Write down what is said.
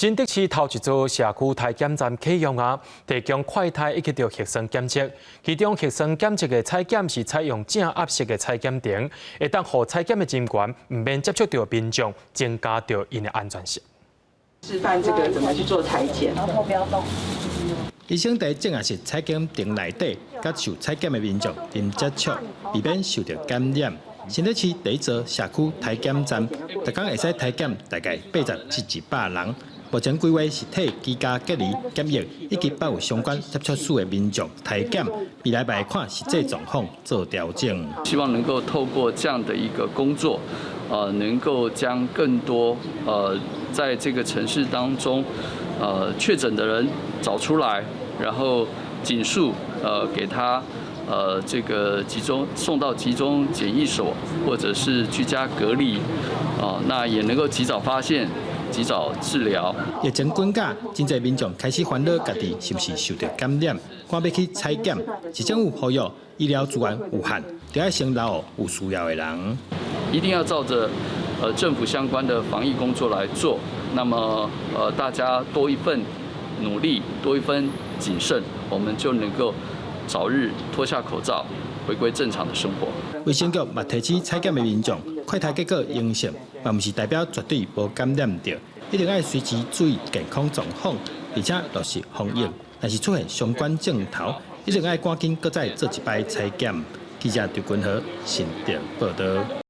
新竹市頭一座社區篩檢站啟用啊，提供快篩以及著核酸檢測。其中核酸檢測的採檢是採用正壓式的採檢亭，會當予採檢的人員毋免接觸著民眾，增加著𪜶的安全性。示範這個怎麼去做採檢。然後不要動。醫生佇正壓式採檢亭內底，佮受採檢的民眾零接觸，避免受著感染。新竹市第一座社區篩檢站，逐工會使篩檢大概80至100人。目前規劃是替居家隔離檢疫以及捌有相關接觸史的民眾篩檢，未來會看實際狀況做調整。希望能夠透過這樣的一個工作，能夠將更多在這個城市當中，確診的人找出來，然後盡速給他這個集中送到集中檢疫所，或者是居家隔離，哦，那也能夠及早發現，及早治療。疫情滾價，真濟民眾開始煩惱家己是毋是受著感染，趕欲去採檢。市政府呼籲醫療資源有限，著愛先留予有需要的人。一定要照著政府相關的防疫工作來做。那麼大家多一份努力，多一分謹慎，我們就能夠早日脫下口罩，回歸正常的生活。衛生局嘛提醒採檢的民眾，快篩結果陰性，嘛毋是代表絕對無感染著，一定愛隨時注意健康狀況，而且落實防疫。若是出現相關症頭，一定愛趕緊閣再做一擺採檢。記者張君和新竹報導。